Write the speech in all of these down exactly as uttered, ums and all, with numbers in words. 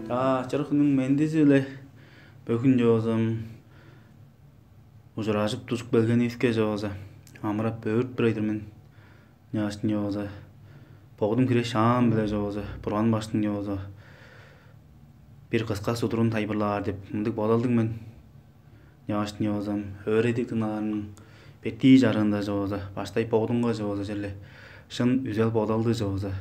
Чаа, чырык хүннүң мендизи-биле бөгүн чоозам ужуражып-дужуп келгенивиске чооза, амырап өөрүп турар-дыр мен. Ынчангаштың чооза, бодум хире шаам-биле чооза, Бурган башкының чооза бир кыска судурун тайылбырлаар деп мындыг бодалдыг мен. Ынчангаштың чоозам, өөредиг дыңнаарымның бетии чарыында чооза, баштай бодумга чооза черле шын үзел-бодалды чооза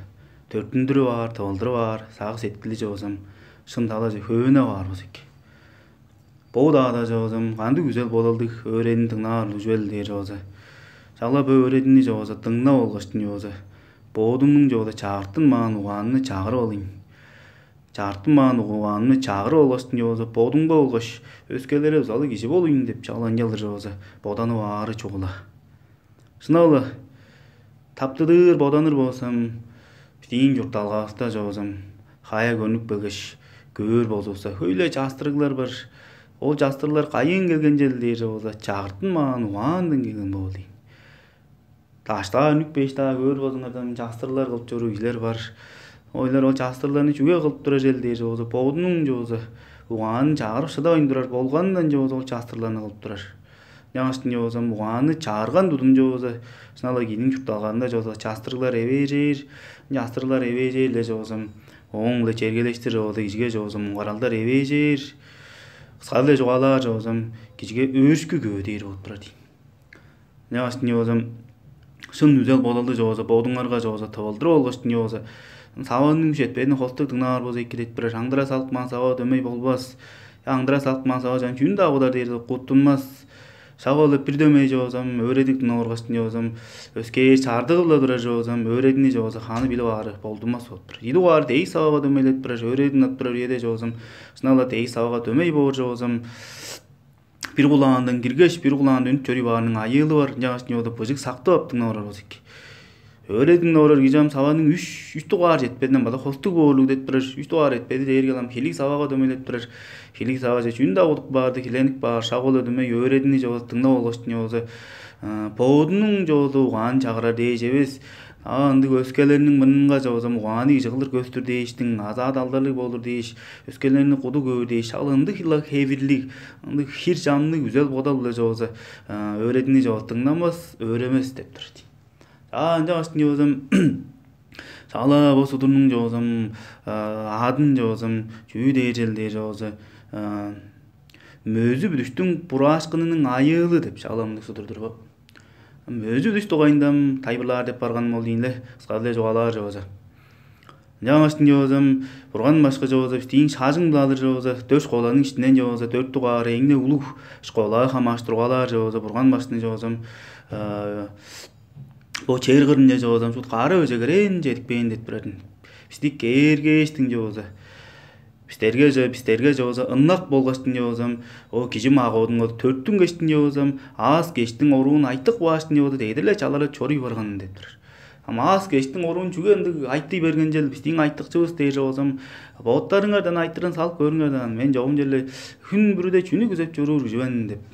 төрүттүндүрүп аар, тывылдырып аар сагыш-сеткили чоозам шын талаже хөөнеп аар болза эки. Бо удаада чоозам, кандыг үзел-бодалдыг өөредигни дыңнаар ужурлуг дээр чооза, чалап өөредигни чооза дыңнап алгаштың чооза, бодумнуң чооза чагыртынмаан угаанны чагырып алыйн. Чагыртынмаан угаанны чагырып алгаштың чооза, бодумга болгаш өскелерге узалыг кижи болуйн деп чаланчалдыр чооза боданып аары чугула. Шынап-ла, таптыдыр боданыр болзам, бистиң чуртталгавыста чоозам, хая көрнүп келгеш, көөр болзувусса, хөй-ле частырыглар бар. Ол частырыглар кайыын келген чел дээр чооза, чагыртынмаан угаандан келген боор дейн. Даштаа үнүп бештаа көөр болзуңардан частырыглар кылып чоруур кижилер бар. Ойлар ол частырыгларны чүге кылып турар чел дээр чооза, бодунуң чооза угаанын чагырып шыдавайн турар болгандан чооза ол частырыгларны кылып турар. Ынчангаштың чоозам угаанны чагырган тудум чооза, шынап-ла кижиниң чуртталгазында чооза частырыглар эвээжээр, частырыглар эвээжээр-ле чоозам, ооң-биле чергелештир чооза кижиге чоозам муңгаралдар эвээжээр, кыскары-ле чугаалаар чоозам кижиге өөрүшкү көвүдээр болуп турар дейн. Ынчангаштың чоозам шын үзел-бодалды чооза бодуңарга чооза тывылдырып алгаштың чооза, саваның четпедин хостуг дыңнаар болза эки деп турар, аңдыра салыпкан сава дөмей болбас. Аңдыра салыпкан сава чан чүнү-даа бодар дээрзе куттунмас. Шак ол бир дөмей чоозам, өөредиг дыңнап оргаштың чоозам, өскээр чардыгы-биле турар чоозам, өөредигни чооза ханы билип аары болдунмас болуп турар. Ийи дугаар дээш савага дөмейлеп турар, өөредиг дыңнап турар үеде чоозам, шынап-ла дээш савага дөмей боор чоозам, бир кулаандан киргеш, бир кулаандан үнүп чоруй баарының айыылы бар. Ынчангаштың чооза быжыг сактып ап дыңнап орар болза эки. Өөредиг дыңнап орар кижи ам саваның үш, үш дугаар четпединден база хостуг боорлуг деп турар. Үш дугаар четпеди дээрге ам хилиг савага дөмейлеп турар. Хилиг саваже чүнү-даа удуп баарды, хиленип баар, шак ол дөмей өөредигни чооза дыңнап алгаштың чооза, а, бодунуң чооза угаанын чагырар дээш эвес, а ындыг өскелерниң мурнунга чоозам угаанныг кылдыр көстүр дээштиң, азаат алдарлыг болур дээш, өскелерни куду көөр дээш, шак ындыг-ла хевирлиг, ындыг хир чамдык үзел-бодал-биле чооза, а, өөредигни чооза дыңнамас, өөремес деп турар дейн. А ынчангаштың чоозам, шала бо судурнуң чоозам, а, аадын чоозам, чүү дээр чел дээр чооза, а, мөзү бүдүштүң бураашкынының айыылы деп шала мындыг судур-дур бо. Мөзү бүдүш дугайында тайылбырлаар деп барганым ол дейн-ле, кыскары-ле чугаалаар чооза. Ынчангаштың чоозам, Бурган башкы чооза, бистиң шажың-биле алыр чооза, дөрт школаның иштинден чооза, дөрт дугаары эң-не улуг школага хамаарыштыр угаалаар чооза, Бурган башкыны чоозам, а, бо чер кырынче чоозам, шуут кара бөже кирээн чедип кээн деп турар-дыр. Бисти кээргээштиң чооза, бистерге чо-, бистерге чооза ынак болгаштың чоозам, о кижи мага-бодунга төрүттүнгештиң чоозам, аас-кежиктиң оруун айтып кааштың чооза, дедир-ле чалара чоруй барган деп турар. Ам аас-кежиктиң оруун чүге ындыг айтый берген чел, бистиң айтыкчывыс дээр чоозам, боттарыңардан айтырын салып көрүңер даан, мен чогум черле хүн бүрүде чүнү күзеп чоруур кижи мен деп.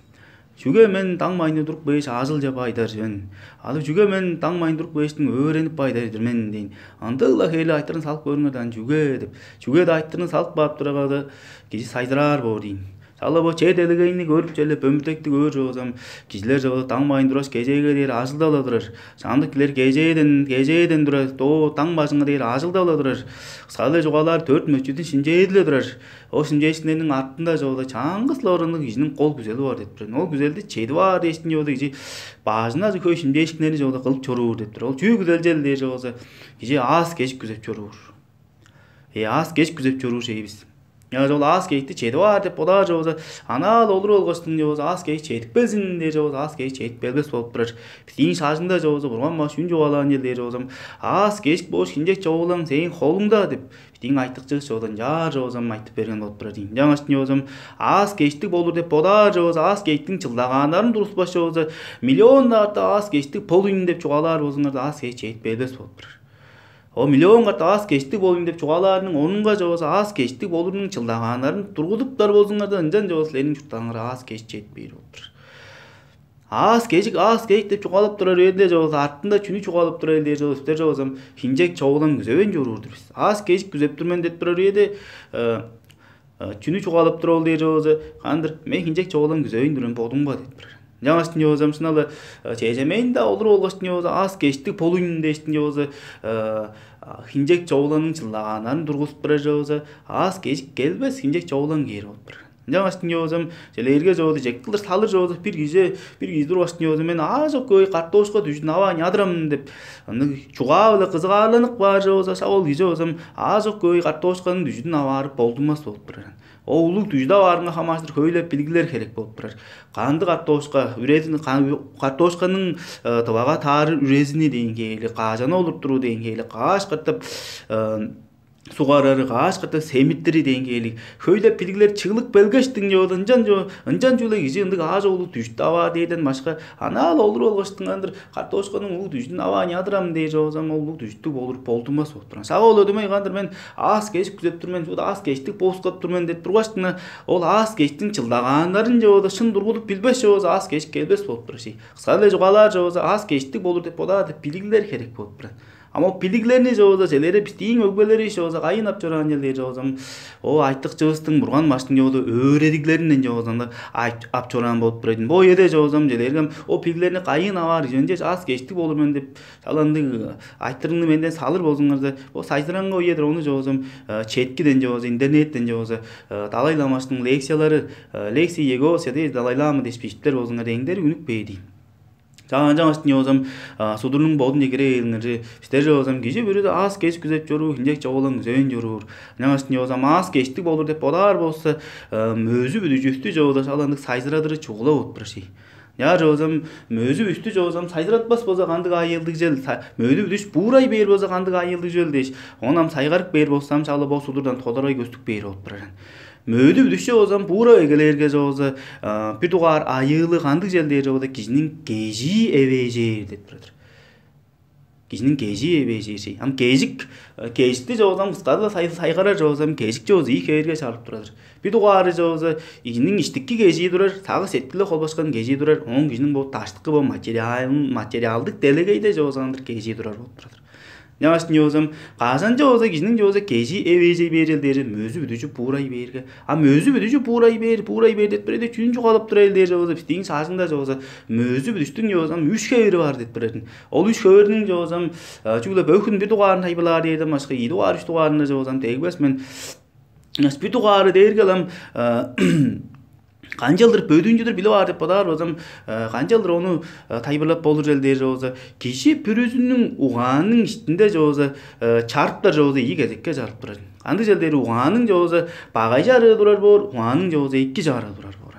Чүге мен даң бажында туруп кээш, ажылче байдаар чүве мен? Азы чүге мен даң бажында туруп кээштиң өөренип байдаар-дыр мен дээн. Ындыг-ла хевирлиг айтырын салып көрүңер даан, чүге деп. Чүге-даа айтырын салып каап турарга-даа, кижи сайзыраар боор дейн. Шала бо че делегейни көрүп, черле бөмбүртектиг көөр чоозам, кижилер чооза даң бажында тургаш, кежээге дээр ажылдап-ла турар. Чамдык кижилер кежээден, кежээден тура доо даң бажынга дээр ажылдап-ла турар. Кыскары-ла чугаалаар, төрт мөчүдүн шимчээди-ле турар. Ол шимчээшкиннерниң артында чооза чаңгыс-ла оруннуг кижиниң кол күзели бар деп турар. Ол күзелди чедип аар дээштиң чооза кижи бажыңнажы хөй шимчээшкиннерни чооза кылып чоруур деп турар. Ол чүү күзел чел дээр чооза, кижи аас-кежик күзеп чоруур. Э, аас-кежик күзеп чоруур чей бис. Ынчангаш ол аас-кежикти чедип аар деп бодаар чүве болза, анаа-ла олуруп алгаштың чүве болза, аас-кежик чедип келзин дээр чүве болза, аас-кежик чедип келбес болуп турар. Бистиң шажында чүве болза, Бурган башкы үн чугаалаан чүве дээр чүве болза, аас-кежик болгаш хинчек човулаң сээң холуңда деп, бистиң айтыкчывыс чүве болза, ынчаар чүве болза айтып берген болуп турар ийин. Ынчангаш чүве болза, аас-кежиктиг болур деп бодаар чүве болза, аас-кежиктиң чылдагааннарын тургузупкаш чүве болза, миллион катап аас-кежиктиг болуйн деп чугаалаар болзуңарза, аас-кежик чедип келбес болуп турар. Ол миллион катап аас-кежиктиг болуйн деп чугаалаарының орнунга чүве болза, аас-кежиктиг болурунуң чылдагааннарын тургузуптар болзуңарза, ынчан чүве болза силерниң чурттарыңарга аас-кежик чедип бээр болуп турар. Аас-кежик, аас-кежик деп чугаалап турар үеде чүве болза, артында чүнү чугаалап турар дээр чүве болза, бистер чүве болза хинчек човулаң күзевейн чоруур-дур бис. Аас-кежик күзеп тур мен деп турар үеде, э, э, чүнү чугаалап тур ол дээр чүве болза, кандыр, мен хинчек човулаң күзевейн тур мен бодумга деп турар. Ынчангаш чүве болза, шынап-ла, э, чежемейн-даа олуруп алгаш чүве болза, аас-кежиктиг болуйн дээштиң чүве болза, э, а, хинчек човуланың чылдагааннарын тургузуп турар чүве болза, аас-кежик келбес, хинчек човулаң кээр болуп турар. Ынчангаш чүве болза, чижээлээрге чүве болза, чек кылдыр салыр чүве болза, бир кижи, бир кижи тургаш чүве болза, мен аажок хөй картошка дүжүдүн аваан чадырам деп, ындыг чугаа-биле кызыгаарланып каар чүве болза, шак ол кижи болза, аажок хөй картошканың дүжүдүн аваарып болдунмас болуп турар. Ол улуг дүжүдү аваарынга хамаарыштыр хөй-ле билиглер херек болуп турар. Кандыг картошка, үрезин, ка-, картошканың, э, тывага таарыр үрезини дээн хевирлиг, кажан олуртуруу дээн хевирлиг, каш катап, э, сугарары, каш катап семиттири дээн хевирлиг, хөй-ле билиглер чыглып келгештиң чүве болза, ынчан чүве, ынчан чүгле кижи ындыг аажок улуг дүжүт аваар дээрден башка, анаа-ла олуруп алгаштың кандыр картошканың улуг дүжүдүн аваан чадырам дээр чүве болза, ол улуг дүжүттүг болур болдунмас болуп турар. Шак ол өдөмей кандыр, мен аас-кежик күзеп тур мен, шуут аас-кежиктиг болуксап тур мен деп тургаштың, ол аас-кежиктиң чылдагааннарын чүве болза шын тургузуп билбес чүве болза, аас-кежик келбес болуп турар ши. Кыска-биле чугаалаар чүве болза, аас-кежиктиг болур деп бодаар деп билиглер херек болуп турар. Ам ол билиглерни чүве болза, чижээлээрге бистиң өгбелеривис чүве болза кайыын ап чораан чүве дээр чүве болза, ол айтыкчывыстың, Бурган башкының чүве болза өөредиглеринден чүве болза ап, ап чораан болуп турар ийин. Бо үеде чүве болза, чижээлээрге ол билиглерни кайыын аваар, ынчангаш аас-кежиктиг болур мен деп, шак ындыг айтырыгны менден салыр болзуңарза, ол сайзыраңгай үе-дир, ону чүве болза, э, четкиден чүве болза, интернеттен чүве болза, э, Далай-ламаның лекциялары, э, «Лекции Иеговы святых Далай-Ламы» дээш бижиптер болзуңарза, эңдерик үнүп бээр ийин. Чаа, ынчангаш чүве болза, а, судурнуң бодунче кире бээриңерже, бистер чүве болза, кижи бүрүзү аас-кежик күзеп чоруур, хинчек човулаң күзевейн чоруур. Ынчангаш чүве болза, аас-кежиктиг болур деп бодаар болза, а, мөзү-бүдүжүвүстү чүве болза шак ындыг сайзырадыры чугула болуп турар ши. Ынчаар чүве болза, мөзү-бүдүжүвүстү чүве болза сайзыратпас болза, кандыг аайы-ылдыг чүвел? Са-, мөзү-бүдүжүвүс буурай бээр болза, кандыг аайы-ылдыг чүвел дээш, ону ам сайгарып бээр болза, ам шак-ла бо судурдан тодаргай көстүп бээр болуп турар. Мөдү бүдүшчү болза, буурап эгелээрге чүве болза, а, бир дугаар айыылы кандыг чүвел дээр чүве болза, кижиниң кежии эвээжээр деп турар-дыр. Кижиниң кежии эвээжээр ши. Ам кежик, а, кежикти чүве болза, ам кыскары-ла сай-, сайгарар чүве болза, ам кежик чүве болза ийи хевирге чарып турар-дыр. Бир дугаары чүве болза, кижиниң иштики кежии турар, сагыш-сеткили холбашкан кежии турар, оон кижиниң бо даштыкы бо материал, материалдык делегейде чүве болза, ындыр кежии турар болуп турар-дыр. Ынчангаш чүве болза, кажан чүве болза, кижиниң чүве болза, кежии эвээжей бээр чүвел дээр, мөзү бүдүжү буурай бээрге. А мөзү бүдүжү буурай бээр, буурай бээр деп бир эде чүнү чугаалап турар чүвел дээр чүве болза, бистиң шажында чүве болза, мөзү бүдүштүң чүве болза, үш хевири бар деп турар-дыр. Ол үш хевириниң чүве болза, а, чүгле бөгүн бир дугаарын тайылбырлаар дээрден башка, ийи дугаар, үш дугаарында чүве болза, дегбес мен. Бир дугаары дээрге ам, а, канчалдыр бөдүүнчүдүр билип аар деп бодаар болза, а, канчалдыр ону, а, тайылбырлап болур чүвел дээр болза, кижи бүрүзүнүң угаанының иштинде чүве болза, а, чарыптар чүве болза, ийи кезекке чарып турар. Кандыг чүвел дээр, угаанның чүве болза багай чарыы турар боор, угаанның чүве болза эки чарыы турар боор.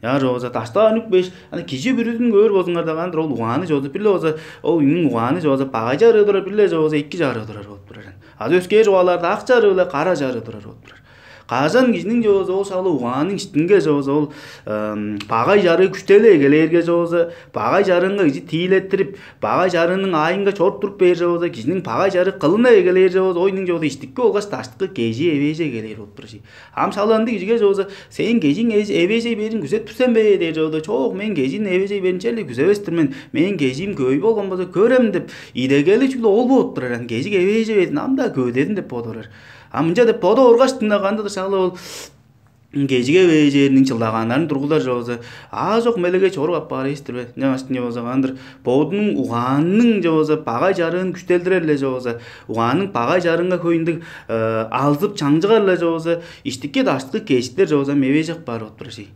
Яа, чүве болза, даштыкка үнүп кээш, ана кижи бүрүзүн көөр болзуңарда, кандыр ол угааны чүве болза, бир-ле болза, ол үнүң угааны чүве болза багай чарыы турар, бир-ле чүве болза эки чарыы турар болуп турар. Азы өскээр чугаалаарда, ак чарыы-биле кара чарыы турар болуп турар. Кажан кижиниң чүве болза, ол шак-ла угаанның иштинге чүве болза, ол, ам, багай чарыы күштели эгелээрге чүве болза, багай чарыынга кижи тиилеттирип, багай чарыының аайынга чоруп туруп бээр чүве болза, кижиниң багай чарыы кылына эгелээр чүве болза, оюнуң чүве болза иштики болгаш даштыкы кежии эвээжей эгелээр болуп турар ши. Ам шак-ла ындыг кижиге чүве болза, сээң кежииң эвээжей бээрин күзеп тур сен бе дээр чүве болза, чок, мен кежиим эвээжей бээрин черле күзевес-тир мен, мээң кежиим хөй болган болза көрем деп, идегели чүгле ол болуп турар, ам кежик эвээжей бээрин ам-даа көвүдедим деп бодап орар. А мынча деп бодап оргаш, дыңна, кандыг-дыр шак-ла ол кежик эвээжээриниң чылдагааннарын тургузар чүве болза, аажок мелегей чорук апаар эвес-тир бе? Ынчангаш чүве болза, кандыр бодунуң угаанының чүве болза багай чарыын күштелдирер-ле чүве болза, угаанның багай чарыынга хөй ындыг, э, алзып чаңчыгар-ла чүве болза, иштики даштыкы кежиктер чүве болза эвээжеп каар болуп турар ши.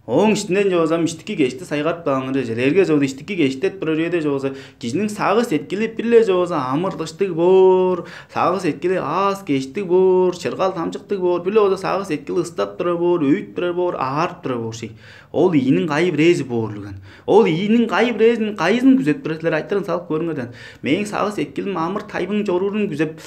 Ооң иштинден чоозам иштики кешти сайгарып кааңар эжелерге чооза иштики кештеп турар үеде чооза кижиниң сагы сеткили бир-ле чооза амыр-дыштыг боор, сагы сеткили аас кештиг боор, чыргал тамчыктыг боор, бир-ле болза сагы сеткили ыстап турар боор, өйт турар боор, аарып турар боор ший. Ол ийиниң кайы бирээзи боорлуган. Ол ийиниң кайы бирээзин кайызын күзеп турар силер айтырын салып көрүңерден. Мээң сагы сеткилим амыр тайбың чоруурун күзеп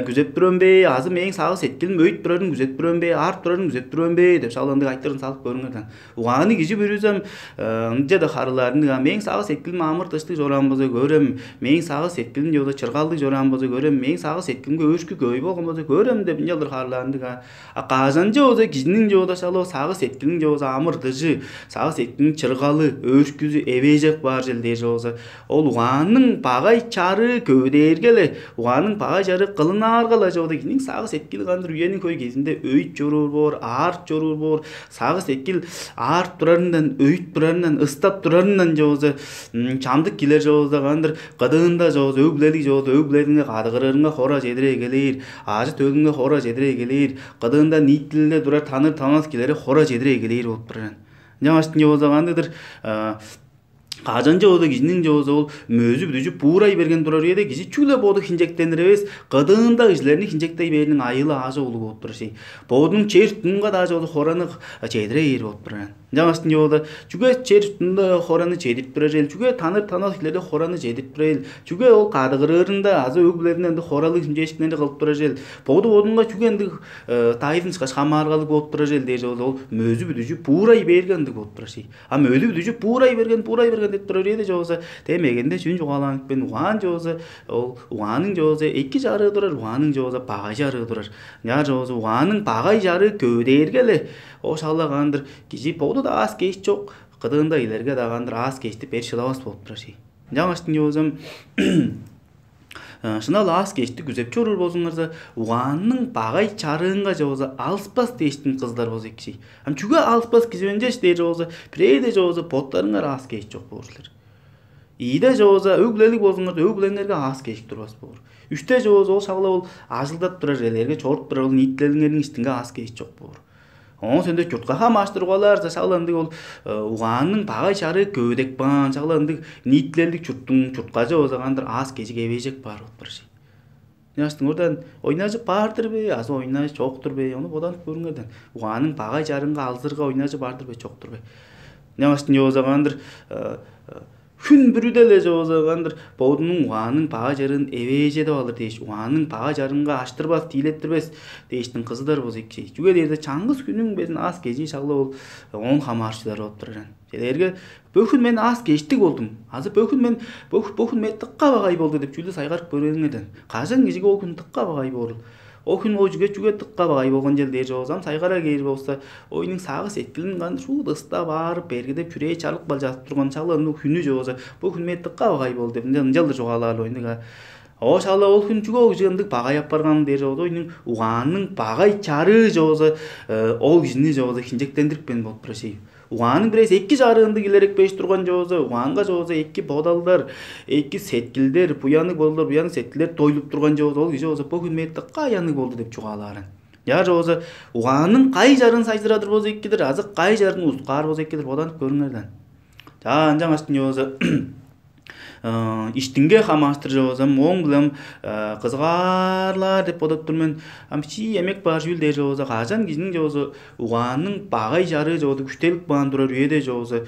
күзеп турам бе, азы мээң сагы сеткилим өйт турарын күзеп турам бе, аарып турарын күзеп турам бе деп шалындыг айтырын салып көрүңер даан. Угааны кижи бүрүзем ынча да харылаарындыг а мээң сагы сеткилим амыр дыштыг чораан болза көрем, мээң сагы сеткилим чода чыргалдыг чораан болза көрем, мээң сагы сеткилимге өөрүшкү көй болгон болза көрем деп ынчалдыр харылаарындыг а. А кажанчы болза кижиниң чода шалоо сагы сеткилиң чооза амыр дыжы, сагы сеткилиң чыргалы, өөрүшкүзү эвээжек баар чел дээр чооза ол угаанның багай чарыы көвүдээрге-ле, угаанның багай чарыы кылынаарга-ла чоодуг кижиниң сагыш эткили кандыр үениң хөй кезинде өйүп чоруур боор, аарып чоруур боор, сагыш эткил аарып турарындан, өйүп турарындан, ыстап турарындан чооза чамдык килер чооза кандыр кыдыында чооза өг-бүлелиг чооза өг-бүлелиңе кадыгырырынга хора чедире эгелээр, аажы төлүнге хора чедире эгелээр, кыдыында ниитилинде турар таныр танас килери хора чедире эгелээр болуп турар. Ынчангаш чооза кандыдыр кажан чооза кижиниң чооза ол мөөзү бүдүжүп буурай берген турар үеде кижи чүгле боду хинчектенир эвес, кыдыында кижилерни хинчектей бээриниң айыылы аажок улуг болуп турар шей. Бодунуң чер дунга даа чооза хораны чедире бээр болуп турар. Ынчангаш чооза чүге чер дунда хораны чедирип турар эл, чүге таныр танал хиледе хораны чедирип турар эл, чүге ол кадыгырыырында азы өг-бүлеринде ындыг хоралыг хинчээшкиннерни кылып турар эл, боду бодунга чүге ындыг дайзын ышкаш хамааргалыг болуп турар эл дээр чооза ол мөөзү бүдүжүп буурай бээрге ындыг болуп турар шей. Ам өлүг дүжүп буурай берген, буурай берген деп турар үеде чооза, дем эгенде чүн чугаалаанып бен угаан чооза, ол угааның чооза эки чарыы турар, угааның чооза багай чарыы турар. Няар чооза угааның багай чарыы көвүдээрге-ле, ошалла каандыр кижи боду-даа аас кээш чок, кыдыында илерге-даа каандыр аас кештип бер шыдавас болуп турар ший. Ынчангаштың чоозам Шынал аас кешти күзеп чоруур болзуңарза, угаанның багай чарыынга чооза алыспас дээштин кызылар болза эки шей. Ам чүге алыспас кижи өнчеш дээр чооза, бирээде чооза боттарыңар аас кеш чок боор силер. Ийде чооза өг-бүлелиг болзуңарза, өг-бүлеңерге аас кеш турбас боор. Үште чооза ол шагла ол ажылдап турар элерге чоруп турар ол ниитилелиңерниң иштинге аас кеш чок боор. Оон сенде чуртка хамааш тургалаарза, шала ындыг ол угаанның багай чары көвүдек баан, шала ындыг ниитилелдиг чурттуң чурткажы болза кандыр аас кежик эвээжек баар болуп турар ший. Ынчаштың ордан ойнажып баар-дыр бе азы ойнажып чок-тур бе, ону боданып көрүңерден. Угаанның багай чарынга алзырга ойнажып баар-дыр бе, чок-тур бе? Ынчаштың болза кандыр Хүн бүрүде-ле чооза кандыр бодунуң угаанның баа чырыын эвээжедип алыр дээш, угаанның баа чырыынга аштырбас, тиилеттирбес дээштиң кызыдар болза эки чей. Чүге дээрде чаңгыс хүнүң безин аас кежии шагла ол оон хамаарчылар болуп турар. Чедээрге бөгүн мен аас кештиг болдум. Азы бөгүн мен бөгүн мен дыкка багай болду деп чүүлдү сайгарып көрөңерден. Кажан кижиге ол хүн дыкка багай боорул? Ол хүн ол чүге чүге дыкка багай болган чел дээр чоозам сайгара кээр болза, оюнуң сагы сеткилин кан шуут ыста баарып бергиде пюре чалык бал жазып турган чалыын хүнү жооза, бу хүн мээт дыкка багай бол деп ынча ынчалдыр чугаалаар оюнуга. Оош ала ол хүн чүге ол кижи ындыг багай апарган дээр жооза, оюнуң угаанның багай чарыы жооза, ол кижини жооза хинчектендирипкен болуп тура шей. Угаанның бирээзи эки чарыынды килерек беш турган жооза, угаанга жооза эки бодалдар, эки сеткилдер, буянныг болур, буянныг сеткилдер дойлуп турган жооза, ол кижи болза бу хүн мээт дыкка аянныг болду деп чугаалаарын. Чаа чооза угаанның кайы чарын сайзырадыр болза эккидир, азы кайы чарын узуткаар болза эккидир боданып көрүңерден. Чаа ынчангаш динче болза иштинге хамаастыр чоозам, ооң билем кызыгаарлаар деп бодоп тур мен. Ам чии эмек баар чүүл дээр чооза, кажан кижиниң чоозу угаанның багай чарыы чоодуг күштелип каан турар үеде чоозу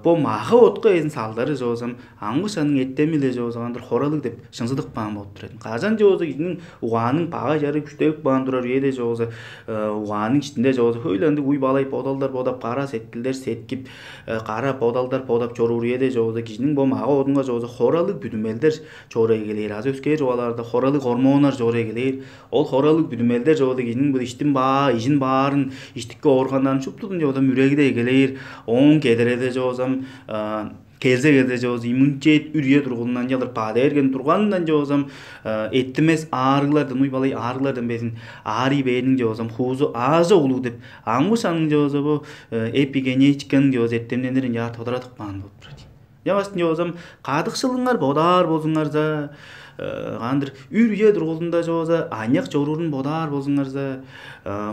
бо мага отка эзин салдары чоозам, аңгы шаның эртеми-биле чооза кандыр хоралыг деп шынзыдып каан болуп турар. Кажан чоозу кижиниң угаанның багай чарыы күштелип каан турар үеде чоозу угаанның иштинде чоозу хөйле ындыг уй балай бодалдар бодап, кара сеткилдер сеткип, кара бодалдар бодап чоруур үеде чоозу кижиниң бо мага одунга чоозу хоралыг бүдүмелдер чоруй эгелээр. Азы өскээр чугаалаарда хоралыг гормоннар чоруй эгелээр. Ол хоралыг бүдүмелдер чоозу кижиниң бу иштин баа, ижин баарын, иштикке оорганнарын шуптудун чоозу мүрегиде эгелээр. Ооң кедереде чоозам келзе келзе чоозу иммунитет үрүе тургунундан чалыр баада эрген турганындан чоозам эттимес аарыглардан, уй балай аарыглардан безин аарый бээриниң чоозам хуузу аажа улуг деп аңгы шаның чоозу бу эпигенетиканың чоозу эртемненирин чаа тодарадып каан болуп турар. Чаваштын чоозам кадыкшылыңар бодаар болзуңарза, кандыр үр үе тургузунда чооза аныяк чоруурун бодаар болзуңарза,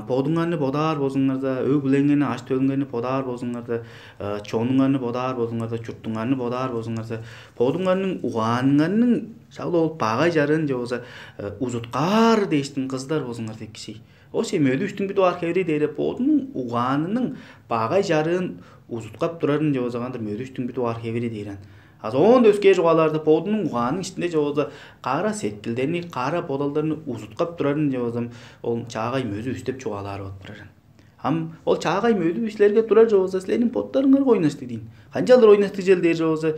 бодуңарны бодаар болзуңарза, өг бүлеңерни, аш төлүңерни бодаар болзуңарза, чонуңарны бодаар болзуңарза, чуртуңарны бодаар болзуңарза, бодуңарның угааныңарның шак ол багай чарыын чооза узуткаар дээштин кызыдар болзуңар деп кижи. Ол сен мөдүштүң бүдү бар хевири дээре бодунуң угаанының багай чарыын узуткап турарын чооза кандыр мөдүштүң бүдү бар хевири дээрен. А оон өске чугаалаарда бодунуң угаанның иштинде чооза кара сеткилдерни, кара бодалдарны узуткап турарын чоозам ол чаагай мөзү үстеп чугаалаар болуп тураран. Ам ол чаагай мөдү силерге турар чооза, силерниң боттарыңарга ойнаштыг дейн. Канчалдыр ойнаштыг чел дээр чооза,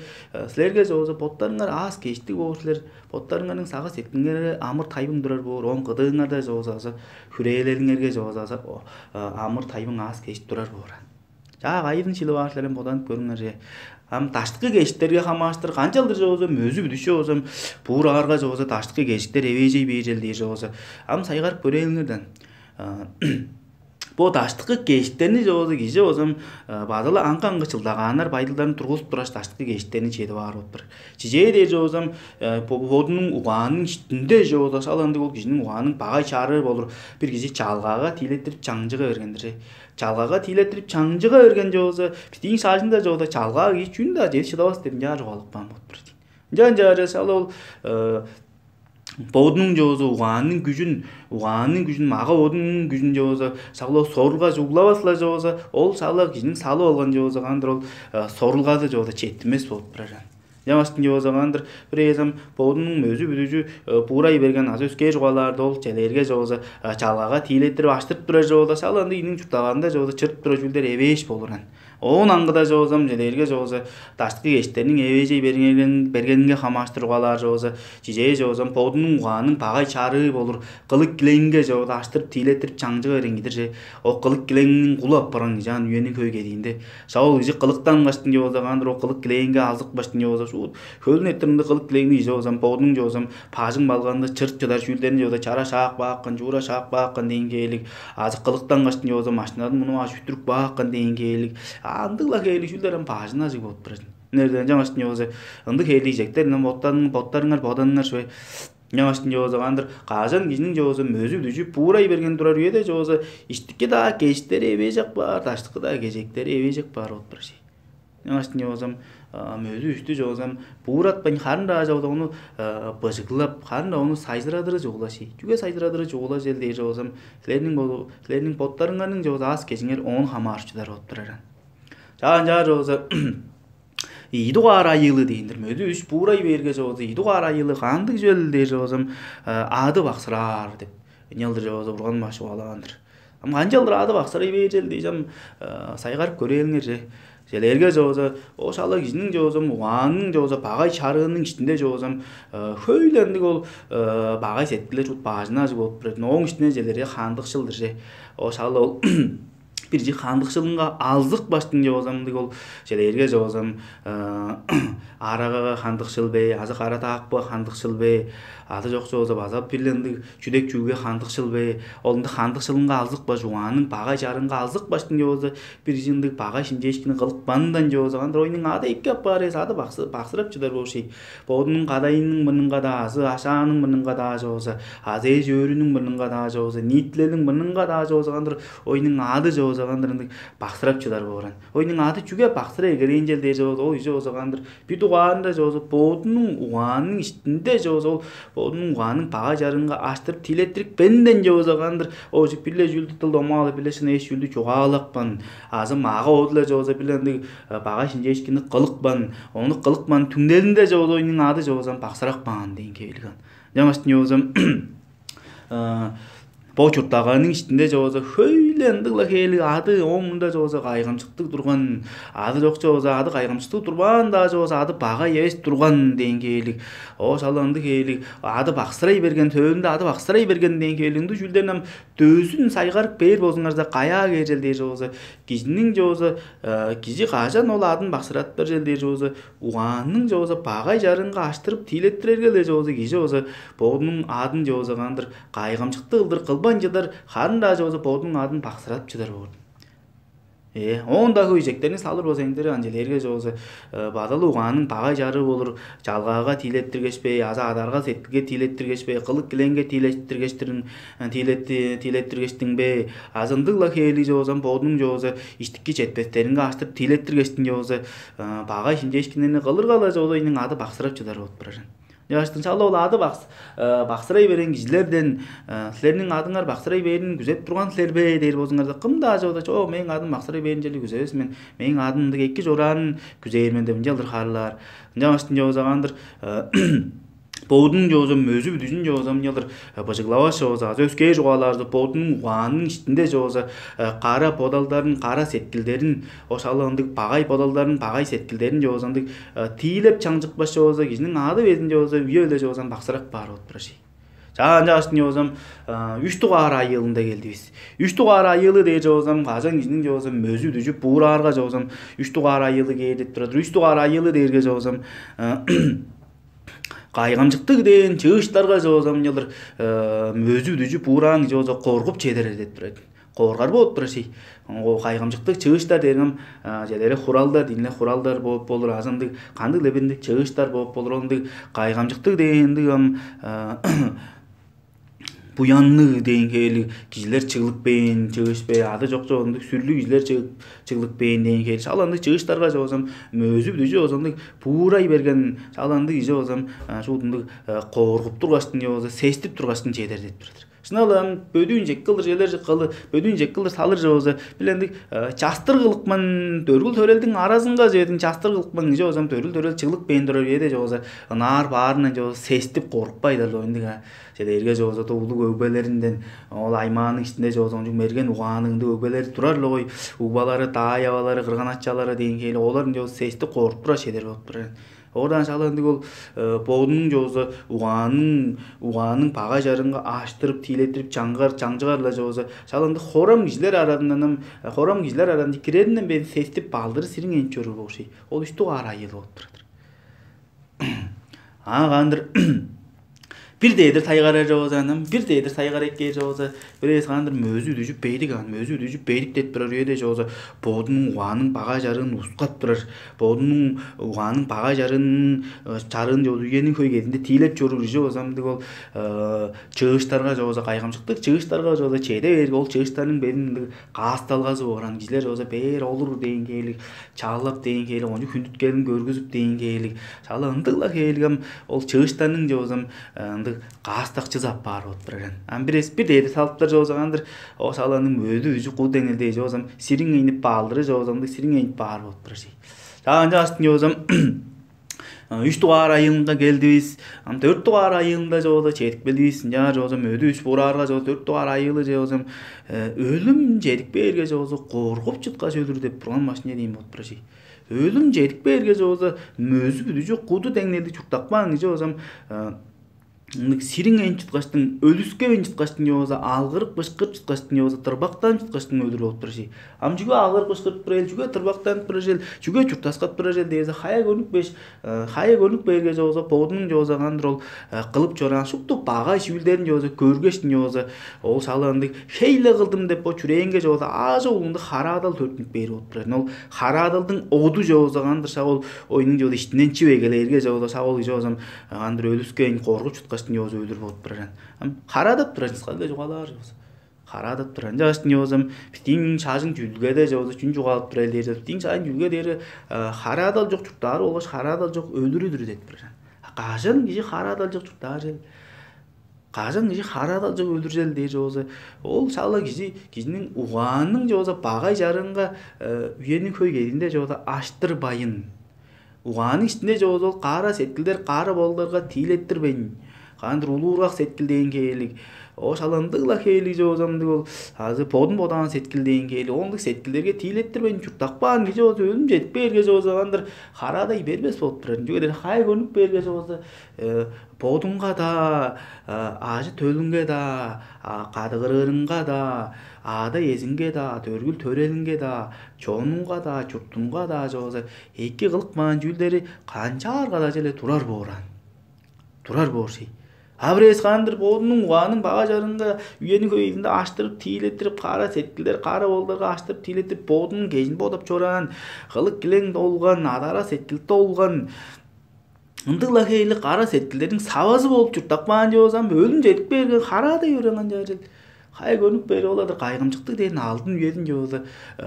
силерге чооза боттарыңар аас кештиг боор силер, боттарыңарның сагыш сеткиңерге амыр тайбың турар боор, оон кыдыыңарда чооза база хүрээлелиңерге чооза база амыр тайбың аас кештиг турар боор. Чаа кайын шилип аар силерен боданып көрүңер же. Ам даштыкы кештиктерге хамааштыр канчалдыр чооза мөзү бүдүшчү болзам, буураарга чооза даштыкы кештиктер эвээжей бээр чел дээр чооза. Ам сайгарып көрээлиңерден. Бо даштыкы кештиктерни чооза кижи болзам база-ла аңгы-аңгы чылдагааннар байдылдарын тургузуп тураш даштыкы кештиктерни чедип аар болуптур. Чижээ дээр чоозам бодунуң угаанын иштинде чооза шал ындыг ол кижиниң угаанын багай чарыы болур. Бир кижи чалгаага тиилеттирип чаңчыга бергендир. Чалгаага тиилеттирип чаңчыга берген чооза бистиң шажында чооза чалгаа кижи чүн-даа чеди шыдавас деп ынчаар чугаалап каан болуптур. Ынчан чаарга шал ол бодунуң чооза угаанның күжүн, угаанның күжүн, мага бодунуң күжүн чооза шагла сорулга чуглавас-ла чооза, ол шагла кижиниң салып алган чооза кандыр ол сорулгады чооза четтимес болуп турар. Чамаштың чооза кандыр бир эзем бодунуң мөзү бүдүжү буурай берген азы өске чугаалаарда ол челээрге чооза чалгага тиилеттирип аштырып турар чооза шал ындыг ийниң чурттаганында чооза чырып турар чүүлдер эвээш болуран. Оон аңгыда чоозам челээрге чооза даштыкы кештерниң эвээжей бергенинге хамааштыр угаалаар чооза чижээ чоозам бодунуң угаанның багай чарыы болур кылык килеңинге чооза аштырып тиилеттирип чаңчыга берген кидирже. Ол кылык килеңниң кулу апарган кижи ан үениң хөй кедиинде. Шаул кижи кылыктан каштын чооза каандыр ол кылык килеңинге алзык баштын чооза шуут хөлүн эртиринде кылык килеңни кижи болзам бодунуң чоозам бажың балганында чырт чыдар чүүлдерин чооза чара шаап каапкан, чуура шаап каапкан дээн кээлиг. Азы кылыктан каштын чооза машинадын муну аш үттүрүп каапкан дээн кээлиг. Андыгла хээлиг чүүлдер ам бажына ажыг болуп турар. Нерден жаңаштын чооза ындыг хээлиг жектер ынам боттарың боттарыңар боданыңар шуе. Жаңаштын чооза кандыр кажан кижиниң чооза мөзү дүжүп буурай берген турар үеде чооза иштикки-даа кештери эвээжек баар, даштыкы-даа кежектери эвээжек баар болуп турар ши. Жаңаштын чоозам мөзү үстү чоозам бууратпайн харын-даа чооза ону быжыглап, харын-даа ону сайзырадыры чугула ши. Чүге сайзырадыры чугула чел дээр чоозам силерниң болу силерниң боттарыңарның чооза аас кежиңер оон хамаарып чыдар болуп турар. Чаан чаар чооза ийи дугаар айыылы дээн-дир. Мөдү үш буурай бээрге чоозу ийи дугаар айыылы кандыг чүвел дээр чоозам ады баксыраар деп ынчалдыр чоозу бурган баш угаалаан-дыр. Ам канчалдыр ады баксырай бээр чел дээш ам сайгарып көрээлиңер че. Челээрге чооза ол шала кижиниң чоозам угаанның чооза багай чарыының иштинде чоозам хөйле ындыг ол багай сеткилер чут баажынаажы болуп турар. Ооң иштине челерге хандыкшылдыр че. Ол шала ол бирчи хандыкшылынга алзык баштың чоозамдыг ол челээрге чоозам арагага хандыкшыл бе азы кара таакпыга хандыкшыл бе азы чок чооза база бир ындыг чүдек чүүге хандыкшыл бе ол ындыг хандыкшылынга алзык баш угаанның багай чарынга алзык баштың чооза бир ындыг багай шимчээшкини кылыпканындан чооза кандыр ойнуң ады эки апаар эс ады баксырап чыдар болур ший. Бодунуң кадайының мурнунга-даа азы ашааның мурнунга-даа чооза, азы эш-өөрүнүң мурнунга-даа чооза, ниитилелиң мурнунга-даа чооза кандыр ойнуң ады чооза кандыр ындыг баксырап чыдар бооран. Ойнуң ады чүге баксыра эгелээн чел дээр чооза, ол ижи чооза кандыр бир дугаарында чооза бодунуң угаанының иштинде чооза ол бодунуң угаанын бага чарыынга аштырып тиилеттирип бенден чооза кандыр ол бир-ле чүүлдү тыл домаалы бир-ле шын эш чүүлдү чугаалапкан. Азы мага оду-ла чооза бир-ле ындыг бага шинчээшкини кылыпкан. Ону кылыпкан түңнелинде чооза ойнуң ады чоозам баксырап каан дээн кээлиг ан. Ынчангаш чоозам бо чурттагаанның иштинде чооза хөйле ындыгла хээлиг ады ооң мында чооза кайгамчыктыг турган, ады чок чооза ады кайгамчыктыг турбаан-даа чооза ады бага эвес турган дээн хээлиг. Оо шала ындыг хээлиг ады баксырай берген, төөлүнде ады баксырай берген дээн хээлиг ындыг чүүлдерин ам дөзүн сайгарып бээр болзуңарза каяа кээржел дээр чооза кижиниң чооза кижи кажан ол адын баксыратпар чел дээр чооза угаанның чооза багай чарыынга аштырып тиилеттирерге-ле чооза кижи болза бодунуң адын чооза кандыр кайгамчыктыг кылдыр кылбайн чыдар харын-даа чооза бодунуң адын баксырадып чыдар боор. Э, оон-даа хөй чектерни салыр болза эңдере, ынчалерге чооза бадалы угаанның багай чарыы болур, чалгаага тиилеттиргешпей азы адарга сеткилге тиилеттиргешпей, кылык килеңге тиилеттиргештириң, тиилетти тиилеттиргештиңбе, азы ындыг-ла хээли чоозам бодунуң чооза иштикки четпестеринге аштырып тиилеттиргештиң чооза багай шимчээшкиннерни кылырга-ла чооза ийниң ады баксырап чыдар болуп турар. Чаштың чалы ол ады баксырай берген кижилерден: «Силерниң адыңар баксырай бээрин күзеп турган силер бе?» — дээр болзуңарза, кым-даа чооза: «Чок, мээң адым баксырай бээрин черле күзевес мен, мээң адым ындыг эки чораанын күзээр мен» — деп ынчалдыр хаарлаар. Ынчангаш чооза кандыр бодунуң чооза мөзү бүдүжүн чооза ынчалдыр быжыглавас чооза азы өскээр чугаалаарда бодунуң угаанының иштинде чооза кара бодалдарын, кара сеткилдерин, ошол ындыг багай бодалдарын, багай сеткилдерин чооза ындыг тиилеп чаңчыкпас чооза, кижиниң ады безин чооза үе-биле чооза баксырап баар болуп турар ший. Чаа, ынчангаш чоозам үч дугаар айыылында келдивис. Үч дугаар айыылы дээр чоозам кажан кижиниң чоозам мөзү дүжүп буураарга чоозам үч дугаар айыылы кээр деп турар. Үч дугаар айыылы дээрге чоозам кайгамчыктыг дээн чыыштарга чоозам ынчалдыр мөзү дүжүп буураан кижи болза коргуп чедерер деп турар. Коргар болуп турар ший. Кайгамчыктыг чыыштар дээргем чедере хуралдар, диинле хуралдар болуп болур, азы ындыг кандыг-ле бир ындыг чыыштар болуп болур. Ол ындыг кайгамчыктыг дээн ындыг ам буянныг дээн хээли кижилер чыглып бээн чыышпе, ады чок чок ындыг сүрлүг кижилер чыглып бээн дээн хээли шал ындыг чыыштарга чоозам мөөзү бүдүжү ооза ындыг буурай берген шал ындыг кижи оозам шуут ындыг кооргуп тургаштың же болза сестип тургаштың чедер деп турар. Шынап-ла ам бөдүүн чек кылдыр челер кылы бөдүүн чек кылдыр салыр же болза биле ындыг частыр кылыкман дөргүл төрелдиң аразынга чедиң частыр кылыкман кижи оозам дөргүл төрел чыглып бээн турар үеде же болза ынаар баарынан же болза сестип коргуппай-даа ындыг а. Чеде эрге чоозада улуг өгбелеринден ол аймааның иштинде чооза ончуг мерген угаанныг ындыг өгбелери турар-ла гой, угбалары, даай-авалары, кырган-ачалары дээн хээли олар ынча сести коргуп турар чедер болуп турар. Оордан шала ындыг ол бодунуң чооза угаанның угаанның багай чарыынга ааштырып, тиилеттирип чаңгар чаңчыгар-ла чооза шала ындыг хорам кижилер аразындан хорам кижилер аразынче киреринден бээр сестип балдыры сириң энчи чоруур болур ший. Ол үч дугаар айыыл болуп турар. Аа каандыр бир дээдир тайгарар чооза анам бир дээдир тайгар эккээр чооза бир эвес каандыр мөзү үдүжүп бедик аан мөзү үдүжүп бедик деп турар үеде чооза бодунуң угаанын багай чарыын ускап турар бодунуң угаанын багай чарыынын чарыын чооза үениң хөй кезинде тиилеп чоруур кижи болза ындыг ол чыыштарга чооза кайгамчыктыг чыыштарга чооза чеде бээрге ол чыыштарның бедин ындыг каасталгазы боор аан кижилер чооза бээр олур дээн хээлиг чаалап дээн хээлиг ончуг хүндүткелин көргүзүп дээн хээлиг шала ындыг-ла хээлиг ам ол чыыштарның чоозам ындыг каастакчызы апаар болуп турар аан. Ам бир эс бир дээди салыптар чоозагаан-дыр. Ол шала ындыг мөөдү үжү куу деңнелдээ чоозам сириң энип баалдыры чоозамдыг сириң энип баар болуп турар ший. Чаа ынча астын чоозам үч дугаар айыылынга келдивис. Ам төрт дугаар айыылында чооза чедип келдивис. Ынчаар чоозам өдү үч бураарга чооза төрт дугаар айыылы чоозам өлүм чедип бээрге чооза коргуп чыткаш өлүр деп турган машине дейм болуп турар ший. Өлүм чедип бээрге чооза мөзү бүдүжү куду деңнелди чурттап каан кижи болзам ындыг сириң ээн чыткаштың өлүскевейн чыткаштың чооза алгырып бышкырып чыткаштың чооза тырбактанып чыткаштың өлүр болуп турар ший. Ам чүге алгырып бышкырып турар эл чүге тырбактанып турар эл чүге чурттаскап турар эл дээрзе хая көрүнүп беш хая көрүнүп бээрге чооза бодунуң чооза кандыр ол кылып чораан шупту багай чүүлдерин чооза көргештиң чооза ол шала ындыг хей-ле кылдым деп бо чүрээнге чооза аажок улундуг хараадал төрүттүнүп бээр болуп турар. Ол хараадалдың оду чооза кандыр шак ол оюнуң чооза иштинден чип эгелээрге чооза шак ол кижи чоозам кандыр өлүскейн коргуп чуткаштың чооза өлүр болуп турар. Ам хараадап турар чыскалга чугаалаар чооза хараадап турар. Ынча баштың чоозам бистиң шажың чүдүлгеде чооза чүн чугаалап турар эл дээрзе бистиң шажың чүдүлге дээри хараадал чок чурттаары болгаш хараадал чок өлүрү-дүр деп турар. Кажан кижи хараадал чок чурттаар чел? Кажан кижи хараадал чок өлүр чел дээр чооза ол шала кижи кижиниң угаанның чооза багай чарыынга үениң хөй кезинде чооза аштырбайын. Угаанның иштинде чооза ол кара сеткилдер кара болдарга тиилеттирбейн. Кандыр улуургак сеткил дээн хээлиг. Ош аландыг-ла хээлиг чоозамдыг ол азы бодун бодаан сеткил дээн хээли ондуг сеткилдерге тиилеттирбейн чурттап каан кижи болза өлүм чедип бээрге чооза кандыр хараадай бербес болуп турар. Чүге дээрге хай көрнүп бээрге чооза бодуңга-даа, аажы төлүңге-даа, кадыгырыырыңга-даа, аада эзиңге-даа, төргүл төрелиңге-даа, чонуңга-даа, чуртуңга-даа чооза эки кылыкмаан чүүлдери канчаарга-даа чүле турар боор аан. Турар боор ший. Аврес кандыр бодунуң угаанын багай чарыынга үениң хөйүзүнде аштырып, тиилеттирип, кара сеткилдер, кара болдарга аштырып, тиилеттирип, бодунуң кежин бодап чораан, кылык килең долган, адара сеткил долган, ындыг-ла хээлиг кара сеткилдерниң савазы болуп чурттап каан чоозам, өлүм чедип берген, хараадай өрен канчаарыл. Кай көрүнүп бээр ол-адыр кайгамчыктыг дээн алдын үезин чооза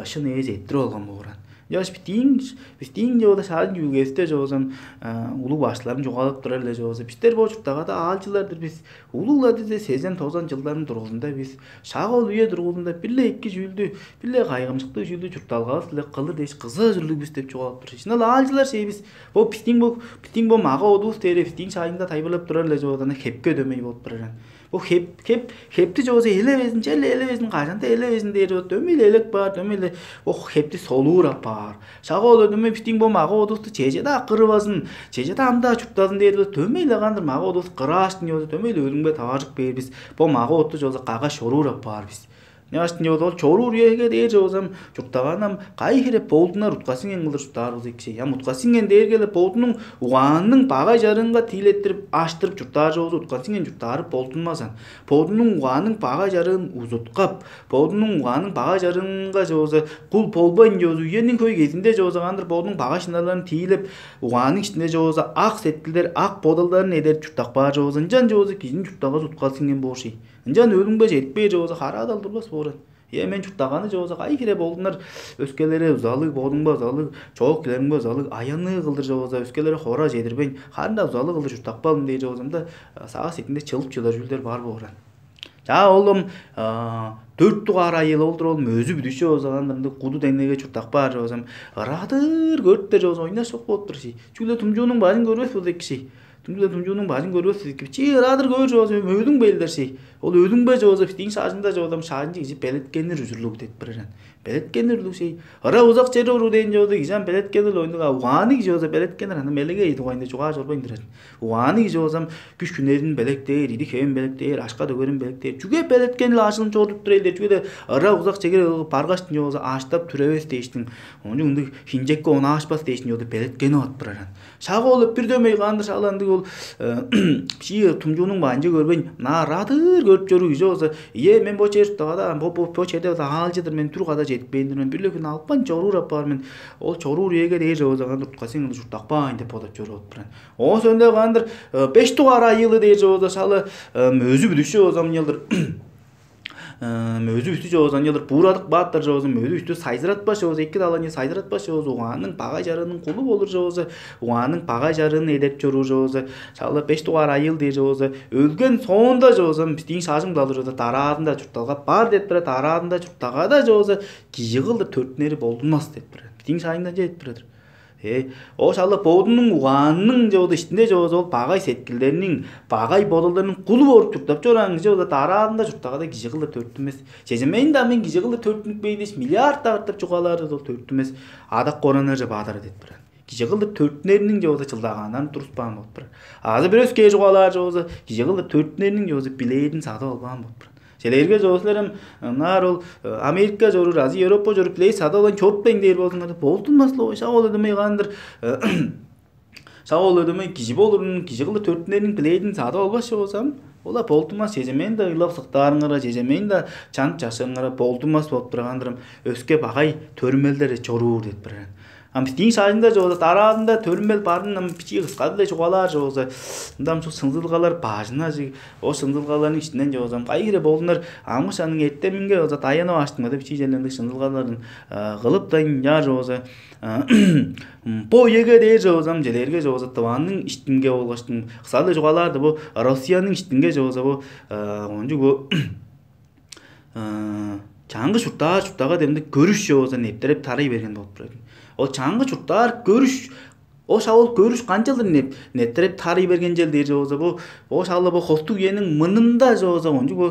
шын ээзи эттирип алган бооран. Чаш бистиң бистиң чооза шаажын чүгүгевисте чоозам улуг башкыларым чугаалап турар эле чооза. Бистер бо чурттагада аалчылар-дыр бис. Улугла дизе сезен тозан чылдарның тургузунда бис шак ол үе тургузунда бир-ле эки чүүлдү, бир-ле кайгамчыктыг чүүлдү чуртталгавыс-биле кылыр дээш кыза ужурлуг бис деп чугаалап тур. Шынал аалчылар шей бис. Бо бистиң бо бистиң бо мага одувус дээре бистиң шайында тайбырлап турар эле чооза хепке дөмей болуп турар. Бо хеп хеп хепти чооза элевезин, черле элевезин, кажан-да элевезин дээр бо дөмей эле элек баар, дөмей эле бо хепти солуур апаар. Шак ол дөмей бистиң бо мага одувусту чеже-даа кырывазын, чеже-даа ам-даа чурттазын дээр бо дөмей эле кандыр мага одувус кырааштын чооза дөмей эле өлүмге таваржык бээр бис. Бо мага отту чооза кагаш чоруур апаар бис. Няштын чооза ол чоруур үеге дээр чоозам чурттаганам кайы хире болдунар уткасың эң кылдыр чурттаар болза экшей. Ам уткасың эн дээрге эле бодунуң угаанның багай чарыынга тиилеттирип, аштырып чурттаар чоозу уткасың эн чурттаарып болдунмазан. Бодунуң угаанның багай чарыын узуткап, бодунуң угаанның багай чарыынга чооза кул болбайн чоозу үениң хөй кезинде чооза кандыр бодунуң багай шынарларын тиилеп, угаанның иштинде чооза ак сеткилдер, ак бодалдарын эдер чурттап каар чооза ынчан чооза кижиниң чурттагазы уткасың эн боор шей. Ынчан өлүмге чедип бээр чооза хараадал турбас бооран. Е, мен чурттаганы чооза кайы хире болдунар, өскелере узалыг, бодуңба узалыг, чоок килериңбе узалыг, аянныы кылдыр чооза, өскелере хора чедирбейн, харын-даа узалыг кылдыр чурттап калдым дээр чоозамда, сагыш сетинде чылып чыдар чүүлдер бар бооран. Чаа олум дөрт дугаар айыыл олдур ол мөзү бүдүшчү болза ындыг куду деңнеге чурттап баар чоозам, ырадыр көрүптер чооза ойнаш чок болуп тур ши. Чүгле тумчуунуң бажын көрбес болза эки ши. Түңгүле тумчуунуң бажын көрбес дизип, чи ыраадыр көөр чоозу мөөдүң белдер шей. Ол өлүңбе чоозу бистиң шажында чоодам шажынчы кижи белеткенир ужурлуг деп биререн. Белеткенир улуг шей. Ыра узак чер оруу дээн чоозу кижи ам белеткенир оюнуга угааны кижи болза белеткенир аны мелеге ийди угайында чугаа чорбайн турар. Угааны кижи болзам күш күнерин белектээр, иди хевин белектээр, ашка дөгерин белектээр. Чүге белеткенил ажылын чорудуп тур элдер? Чүге де ыра узак чегер баргаштын чоозу ааштап түревес дээштиң. Ону ындыг хинчекке онаашпас дээштин чоозу белеткени от биререн. Шак ол бир дөмей каан-дыр шак ындыг ол бижии тумчуунуң баанче көрбейн, ынаар адыр көрүп чоруур кижи болза, ийе, мен бо чер тагада бо бо бо черде база аалчыдыр мен түр када чедип кээндир мен бир-ле хүн албан чоруур апаар мен. Ол чоруур үеге дээр чогуза каан-дыр утка сен ынды чурттакпаайн деп бодап чорууп туран. Оон сөндө каан-дыр беш дугаар айыылы дээр чогуза шалы өзү бүдүшчү болза мынчалдыр Мөзү үстү чоозу анчалыр буурадык бааттар чоозу, мөзү үстү сайзыратпас чоозу, эки далайны сайзыратпас чоозу, угаанның багай чарыының кулу болур чоозу, угаанның багай чарыын эдерип чоруур чоозу, шала беш дугаар айыыл дээр чоозу, өлген соонда чоозу, бистиң шажың далыр чоозу, дараазында чуртталга бар деп тура, дараазында чурттагада чоозу, кижи кылдыр төрүттүнери болдунмас деп тура. Бистиң шайында чедип турар. Э, ошалла бодунуң угаанның чоду иштинде чоозу ол багай сеткилдерниң, багай бодалдарның кулу болуп чурттап чораан кижи ол дараазында чурттагада кижи кылдыр төрүттүнмес. Чежемейн-даа мен кижи кылдыр төрүттүнүп бээр дээш миллиард артып чугаалаар ол төрүттүнмес. Адак кораннарже баадара деп турар. Кижи кылдыр төрүттүнериниң чоозу чылдагааннарын туруспаан болуп турар. Азы бир өскээ чугаалаар чоозу кижи кылдыр төрүттүнериниң чоозу билээрин садып албаан болуп турар. Силерге чоозуларым ынаар ол Америка чоруур, азы Европа чоруур билээ садып алган чоруппайн дээр болзуңар болдунмас-ла ой шак ол эдемейгаан-дыр. Шак ол эдемей кижи болурун, кижи кылдыр төрүттүнерниң билээдин садып албас чок болзам, ола болдунмас чежемейн-да ыйлап сыктаарыңара, чежемейн-да чанып чашырыңара болдунмас болуп турган-дырым. Өске багай төрүмелдер чоруур деп турар. Ам бистиң шажында чогуза, дараазында төрүмел барын ам бичии кыскады-ла чугаалаар чогуза, ындам чук сыңзылгалар бажына чыг, ол сыңзылгаларның иштинден чогузам кайы хире болунар амгыш аның эртеминге болза даянып аштыңма деп бичии черлендиг сыңзылгаларын кылыптайн чаар чогуза, бо үеге дээр чогузам челээрге чогуза дыванның иштинге болгаштың кысалы чугаалаарды бу Россияның иштинге чогуза бу кончуг бу чаңгы чурттаар чурттага демдик көрүш чооза нептереп тарай берген болуп турар. Ол чаңгы чурттаар көрүш оша ол көрүш канчалдыр неп нептереп тарай берген чел дээр чооза бу оша алла бу хостук үениң мынында чооза ончук бу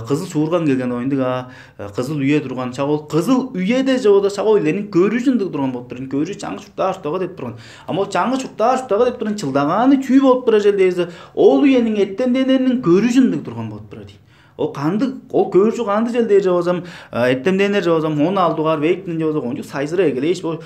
кызыл суурган келген оюндук а кызыл үе турган шак ол кызыл үеде чооза шак ол илениң көрүжү ындыг турган болуп турар. Көрүш чаңгы чурттаар чурттага деп турган. Ама ол чаңгы чурттаар чурттага деп турган чылдагааны чүү болуп турар чел дээрзе ол үениң эртемденериниң көрүжү ындыг турган болуп турар. Ол кандыг, ол көөрчү кандыг чел дээр чогузам, эртемденер чогузам, он алды дугаар вектин чогуза, кончуг сайзырай эгелээш бо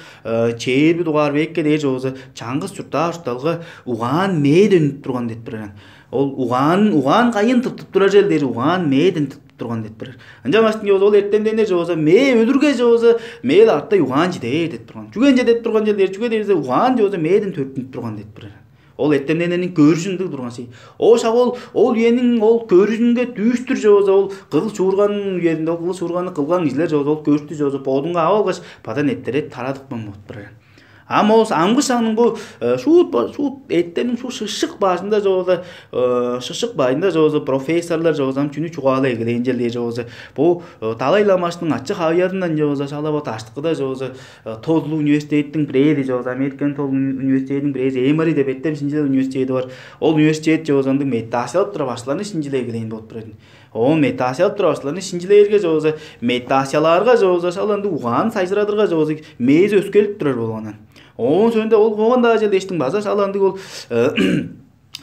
чээрби дугаар векке дээр чогуза, чаңгыс чурттаар чуртталга угаан мээ дөндүп турган деп турар. Ол угаан, угаан кайын тыптып турар чел дээр, угаан мээден тыптып турган деп турар. Ынчангаш дээни болза, ол эртемденнер чооза мээ өлүрге чооза, мээ-ле арттай угаан чиде бээр деп турган. Чүге ынча деп турган чел дээр, чүге дээрзе угаан чооза мээден төрүттүнүп турган деп турар. Ол эртемденнерниң көрүжү ындыг турган сый. Ошак ол, ол үениң ол көрүжүнге дүүштүр чооза, ол кызыл чуурганның үезинде ол кызыл чуурганны кылган кижилер чооза, ол көрүштү чооза бодунга ап алгаш, бадан эрттереп тарадыпкан болуп турар. Ам ол амгы шагның бу шуут шуут эттениң шу шышык бажында жооза, шышык бажында жооза, профессорлар жооза ам чүнү чугаалай эгелээнче дээр жооза, бу Далай ламаштың ачы хавыярындан жооза, шала бо даштыкыда жооза, тозулуг университеттиң бирээди жооза, Американың тол университетиниң бирээзи, Эмори деп эттем шинчилел университети бар. Ол университет жооза ындыг медитациялап тура башкыларны шинчилей эгелээн болуп турар. Оон медитациялап тура башкыларны шинчилээрге жооза, медитациялаарга жооза, шала ындыг угаан сайжырадырга жооза, мээзи өскелип турар болган. Оон сөөнде ол коон-даа чел дээштиң база шала ындыг ол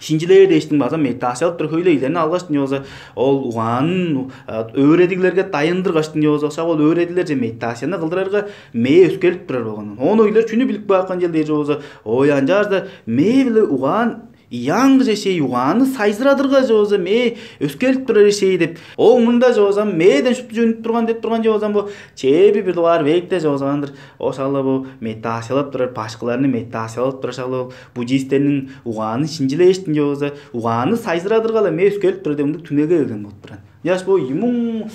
шинчилээр дээштиң база медитациялап тур хөйле ийилерни алгаштың ёза, ол угаанын өөредиглерге дайындыргаштың ёза, шак ол өөредиглерже медитацияны кылдырарга, мээ өскелип турар болган. Оон ойлар чүнү билип каапкан чел дээр жооза, ой, анчаарда мээ биле угаан ыяңгыже шей, угааны сайзырадырга жооза, мээ өскелип турар шей деп. Ол мында жоозам мээден шупту жөнүп турган деп турган жоозам бу чээби бир дугаар векте жоозагандыр. Ошалла бу медитациялап турар, башкыларны медитациялап турар шала ол буддисттерниң угаанын шинчилээштин жооза, угааны сайзырадыргала мээ өскелип турар деп ындыг түнеге келген болуп турар. Яш бо ийи муң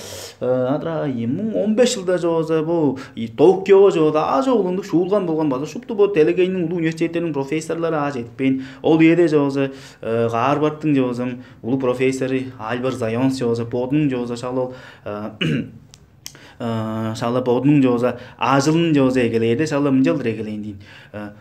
адра ийи муң он беш жылда жооза бо Токиого жооза а жок улундук шуулган болган база шупту бо делегейниң улуу университеттериниң профессорлары аажы этпээн. Ол үеде жооза Гарвардтың жоозам улуу профессору Альбер Зайонс жооза бодунуң жооза шала ол шала бодунуң жооза ажылын жооза эгелээрде шала мынчалдыр эгелээн дейн.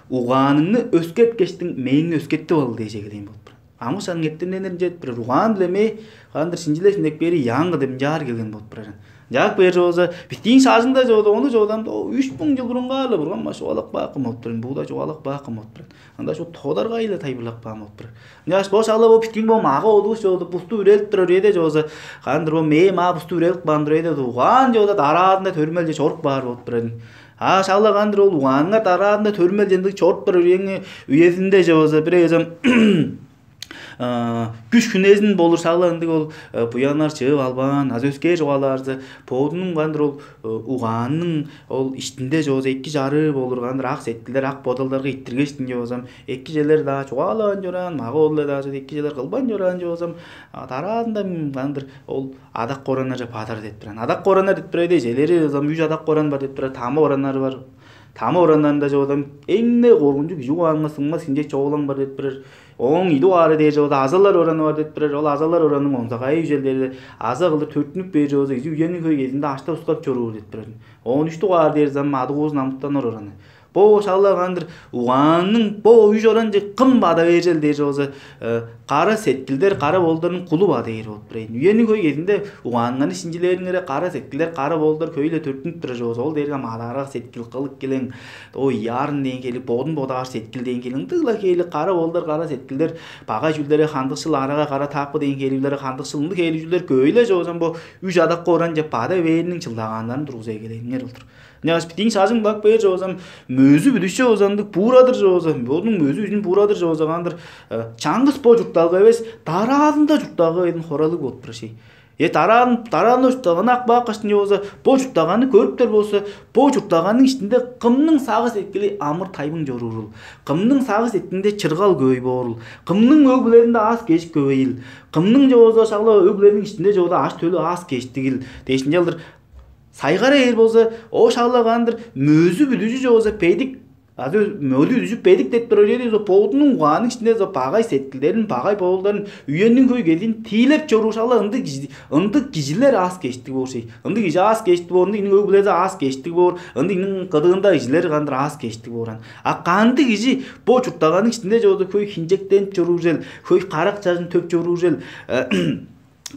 Угааныңны өскерткештиң мээңни өскертип ал дээш эгелээн болуп турар. Амгы шаның эртемденнерин чедип турар угаан биле мээ кандыр шинчилеш мынек бери яңгы деп ынчаар келген болуп турар. Жак бээр жооза бистиң шажында жооза ону жоозам үч муң жыл бурунгаарлы бурган баш чугаалап бааккын болуп турар, буудай чугаалап бааккын болуп турар. Ында шо тодаргай-ла тайылбырлап каан болуп турар. Ынчаш бо шагда бо бистиң бо мага оолувус чоду бусту үрелип турар үеде чооза, кандыр бо мээ маа бусту үрелип каан турар үеде угаан чода дараазында төрүмелче чоруп каар болуп турар. А шагла кандыр ол угааныңар дараазында төрүмелче ындыг чоруп турар үең үезинде чооза бир эзем күш хүнезин болур шагла ындыг ол буяннар чыып албаан азы өскээр чугаалаарзы, бодунуң кандыр ол угаанның ол иштинде чооза эки чарыы болур кандыр ак сеткилдер ак бодалдарга иттиргештин чоозам эки челер-даа чугаалаан чораан, мага ол-ла-даа эки челер кылбайн чораан чоозам, дараазында кандыр ол адак кораннарже бадар деп туран. Адак кораннар деп турар эде, челери ызам үч адак коран бар деп турар, тама ораннары бар. Тама ораннарында чоозам эң-не коргунчуг кижи угаанга сыңмас хинчек чоолаң бар деп турар. Ооң ийи дугаары дээр чооза азалар ораны бар деп турар. Ол азалар оранның онзагайы үжелдерде аза кылдыр төртүнүп бээр чооза кижи үениң хөй кезинде ашта ускап чоруур деп турар. Оон үч дугаар дээр зам адыгуузун амыттаныр ораны. Бо шаллагандыр угаанның бо үш оранче кым бада бээржел дээр чооза кара сеткилдер кара болдарның кулу бада бээр болуп турайын. Үениң хөй кезинде угааннарны шинчилээриңере кара сеткилдер кара болдар хөй-ле төртүнүп турар чооза. Ол дээрге мадаарак сеткил кылык келең, ой яарын дээн хели бодун бодаар сеткил дээн хели ындыгла хели кара болдар кара сеткилдер багай чүүлдерге хандыкшыл арага кара таакпы дээн хелиглерге хандыкшыл ындыг хели чүүлдер көй-ле чоозам бо үч адакка оранче бада бээриниң чылдагааннарын тургуза эгелээниңер болдур. Ынчангаш бистиң шажың ылап кээр чоозам мөзү бүдүшчү озандыг буурадыр чоозам бодунуң мөзү үжүн буурадыр чоозагаандыр. Чаңгыс бо чуртталга эвес, дараазында чуртталга эдин хоралыг болуп турар шей. Е дараан дараан чуртталганы ак бааккаштын чооза бо чуртталганы көрүптер болза, бо чуртталганның иштинде кымның сагыс эткили амыр тайбың чоруурул, кымның сагыс эткинде чыргал көй боорул, кымның өг-бүлезинде аас кежик көвейил, кымның чооза шагла өг-бүлезиниң иштинде чооза аш төлү аас кештигил дээшинче кылдыр сайгара ээр болза, оо шаглагаан-дыр мөзү бүдүжү чооза бедик азы мөдү үжүп бедик деп турар үеде болза бодунуң угаанның ичинде болза багай сеткилдерин, багай боолдарын, үениң хөй кезин тиилеп чоруур шагла ындыг кижи, ындыг кижилер аас кештиг боор шей. Ындыг кижи аас кештиг боор, ындыг иниң өг-бүлези аас кештиг боор, ындыг иниң кыдыында кижилер кандыр аас кештиг бооран. А кандыг кижи бо чурттаганның ичинде чооза хөй хинчектенип чоруур чел, хөй карак чажын төп чоруур чел,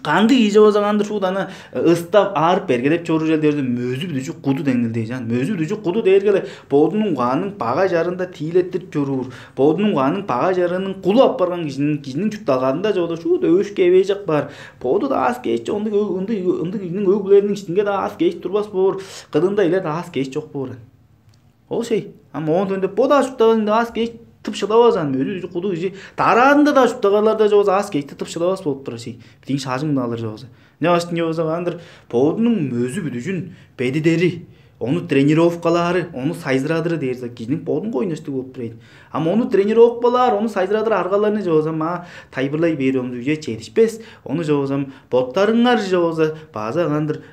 кандыг кижи болза кандыр шуут аны ыстап аарып бергедеп чоруур чел дээрде мөзү бүдүжү куду деңил дээш аан. Мөзү бүдүжү куду дээрге-ле бодунуң угаанның багай чарында тиилеттирип чоруур, бодунуң угаанның багай чарыының кулу апарган кижиниң кижиниң чуртталгазында чоодо шуут өөшке эвээжек бар. Боду-даа аас кээччи ындыг ындыг ындыг кижиниң өг-бүлезиниң иштинге-даа аас кээш турбас боор, кыдыында илер-даа аас кээш чок боор. Ол шей. А моон төнде бо-даа чурттаганыңда аас кээш тып шыдавас ам, өзү куду кижи дараазында-даа чурттагаларда чооза аас кечти тып шыдавас болуп турар сий. Биздиң шажың алыр чооза. Ынчангаш дин чооза кандыр бодунуң мөзү бүдүжүн бедидери, ону тренировкалаары, ону сайзырадыры дээрзе кижиниң бодунга ойнаштыг болуп турайын. Ам ону тренировкалаар, ону сайзырадыр аргаларны чооза ма тайбырлай бээр ону үе чедишпес. Ону чоозам боттарыңар чооза база кандыр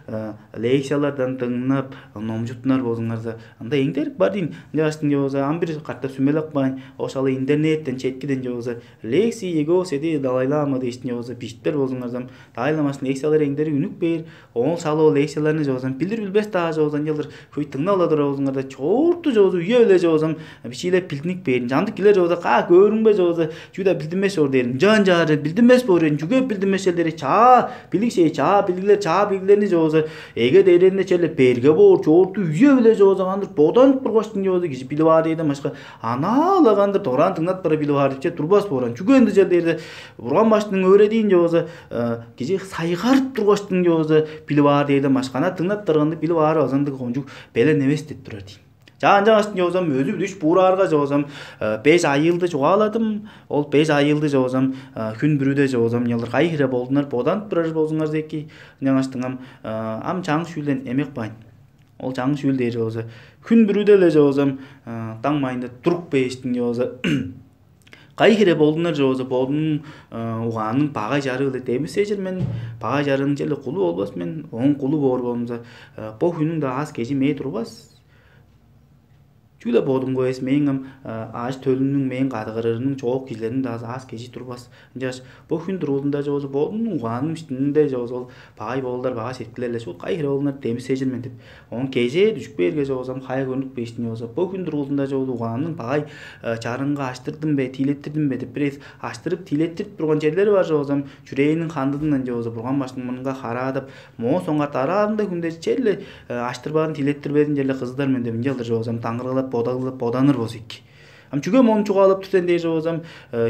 лекциялардан дыңнап номчуттунар болзуңарза, ында эңдерик бар дейн. Ынчангаш дин чооза ам бир катап сүмелеп каайн, ошол интернеттен четкиден чооза лекции Иегово Седи Далай-Лама дээштин чооза биштер болзуңарзам, Далай-Ламаштын лекциялары эңдери үнүк бээр. Ол шал ол лекцияларны чоозам билир билбес даа чоозан чылдыр хөй тыңнап ала тура болзуңарда, чоорту чоозу үе-биле чоозам бичиилеп билдинип бээрин. Чамдык килер чооза каа көөрүңбе чооза чүү-даа билдинмес чоор дээрин. Ынчаан чаары билдинмес боор ээн. Чүге билдинмес чел дээри чаа билиг чаа билиглер, чаа билиглерни чооза эге дээренде челе берге боор, чоорту үе-биле чооза кандыр боданып тургаштың чооза кижи билип аар дээден башка анаа-ла кандыр дораан дыңнат бара билип аар дипче турбас бооран. Чүге ындыг чел дээрде Бурган баштының өөредиин чооза кижи сайгарып тургаштың чооза билип аар дээден башка анаа дыңнат турганды билип аар база ындыг кончуг белен эвес деп турар дейн. Чаа ынчангаш чоозам өзү бүдүш буураарга чоозам беш айыылды чугааладым. Ол беш айыылды чоозам хүн бүрүде чоозам ялыр кай хире болдунар боданып турар болзуңарза эки. Ынчангаштыңам ам чаңгыс чүүлден эмек байн. Ол чаңгыс чүүл дээр чооза хүн бүрүде эле чоозам таң майында турук бээштиң чооза кай хире болдунар чооза бодунуң угаанның багай чарыы-биле демисежир мен. Багай чарыының черле кулу болбас мен. Ооң кулу боор болумза бо хүнүң даа аас кежи мээ турбас. Чүгле бодумга эвес мээң ам ааш төлүмнүң мээң кадыгырырының чоок кижилерниң даа аас кежи турбас. Ынчаш бо хүн туруулунда чоозу бодунуң угаанның иштининде чоозу ол багай боолдар багай сеткилерле шуут кай хире болунар демисежир мен деп. Оон кежээ дүжүп бээрге чоозам хая көрүнүк бээштин чооза бо хүн туруулунда чоозу угаанның багай чарыңга аштырдым бе, тиилеттирдим бе деп бир эвес аштырып тиилеттирип турган черлери бар чоозам чүрээниң хандыдындан чооза бурган баштың мурнунга хараадап, моон соңгаар дараазында хүнде черле аштырбаарын тилеттирбезин черле кызыдар мен деп ынчалдыр чоозам даңгыргалап бодалып боданыр болза эки. Ам чүге мону чугаалап тур сен дээр чоозам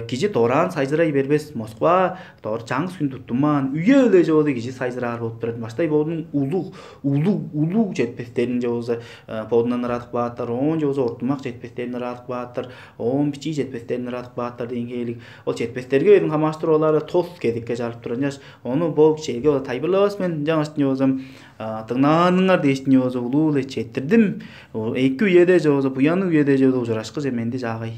кижи дораан сайжырай бербес. Москва доор чаңгыс хүн туттунмаан үе-үле чооза кижи сайжыраар болуп турар. Баштай бодунуң улуг улуг улуг четпестерин чооза бодундан ырадып кааттар, оон чооза ортумак четпестерин ырадып кааттар, оон бичии четпестерин ырадып кааттар деген хээлиг. Ол четпестерге берин хамааштыр олар тос кезекке чарып турар. Ынчаш ону бо черге тайбырлавас мен. Ынчангаш чоозам дыңнааныңар дээштин чооза улуу-биле четтирдим. Эки үеде чооза буянныг үеде чооза ужурашкыже менди чаагай.